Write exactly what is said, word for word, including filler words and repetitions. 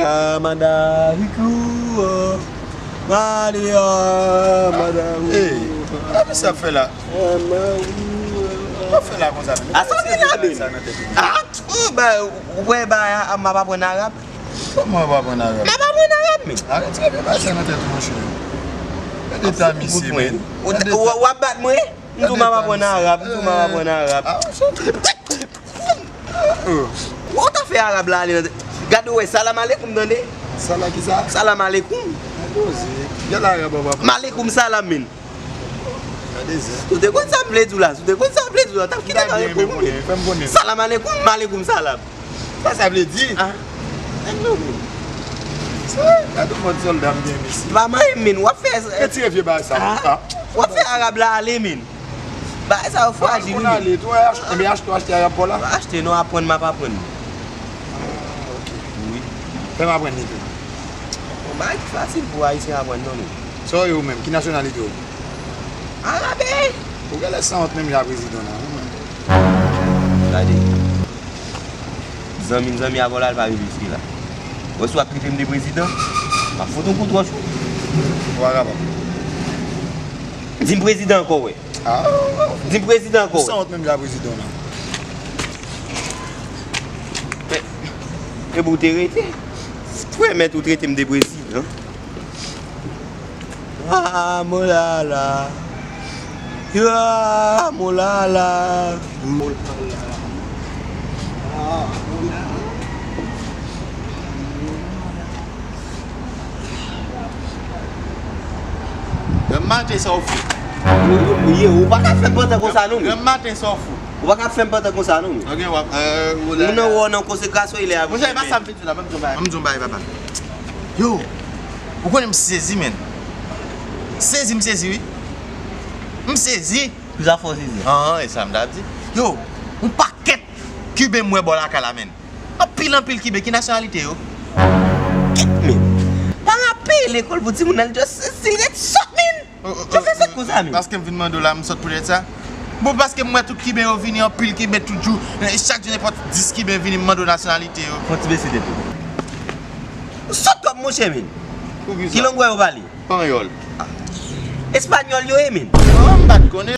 Ah, Manda Rico, oh. Maria, Manda Rico. Hey, sa misye ap fè la? Manda Rico. Sa w ap fè la konsa? A sa w gen la, men? Sa nan tèt ou. Ah, oh, ba, ou wè ba a, m ap aprann arab. Kòman w ap aprann arab? M ap aprann arab, men. Arete vye bagay sa nan tèt ou, monchè. Gade ta misye, men. Ou, ou, w ap bat mwen? M di w m ap aprann arab, m di w m ap aprann arab. Ah, sa. Oh. Ou ta fè arab la ale nan tèt. Gade w wè, salam alekoum, tande? Salam kisa? Salam alekoum. Gade w wè, gade arab ap aprann. Malekoum salam, men. Gade zen. Si w te konn sa m vle di w la, si w te konn sa m vle di w la, w t ap kite m reponn ou, men. Fè m konnen. Salam alekoum, malekoum salam. Sa sa vle di? Ah. Nèg nou. Sa, gade yon mòd sòlda m gen, mesye. Pa manyen m, men, w ap fè. Retire vye bagay sa. Ah. Ah. W ap fè arab la ale, men. Bagay sa yo frajil, wi, men. Konn ale, tou, achte, men achte, achte arab pa w la. Achte non, aprann m ap aprann. Ah, ok. Wi. Fè m aprann li tou. Bon, bagay ki fasil pou Ayisyen aprann non, men. Sa w ye ou menm? Ki nasyonalite w? Arabe! Ou genlè sanwont menm jan a prezidan nan, wi, men. Gade. Zanmi m zanmi avè w la, l pa rive jiske la. Wè si w ap trete m de prezidan, m ap fout yon kout wòch. Ou pa kapab. Di m prezidan ankò, wè. Ah. Di m prezidan ankò, wè. Ou sanwont menm jan a prezidan nan. Men, epi w te rete. Frè mèt ou trete m de prezidan. Ah, molala. Ah, molala. Molala. Ah, molala. Granm maten sa w fou. Yo, yo, yo, ou pa ka fè m pantan konsa non, men. Granm maten sa w fou. Ou pa ka fè m pantan konsa non, men. Ok, w ap, euh, ou la. Moun nan wè w nan konsekrasyon, il est aveugle. Monchè, e pa sa m vin di la, ban m di w yon bagay. Ban m di w yon bagay, papa. Yo, ou konnen m sezi, men. Sezi, m sezi, wi. M sezi. Kisa fè w sezi? An, e sa m t ap di. Yo, yon pakèt Kiben m wè bò lakay la, men. Anpil, anpil Kiben, ki nasyonalite yo? Kèt, men. Paran ap peye lekòl pou timoun nan, just si l ret sòt, men. Yo fè sòt konsa, men. Paske m vin mande w la, m sòt poutèt sa. Bon, paske m wè tout Kiben yo vini, anpil Kiben tout jou. Chak jou nenpòt dis Kiben vini, m mande w nasyonalite yo. Fò ti bese tèt ou. Ou sòt twòp, monchè, men. Ki lang wè yo pale? Panyòl. Espanyòl yo ye, men. An, m pa t konnen.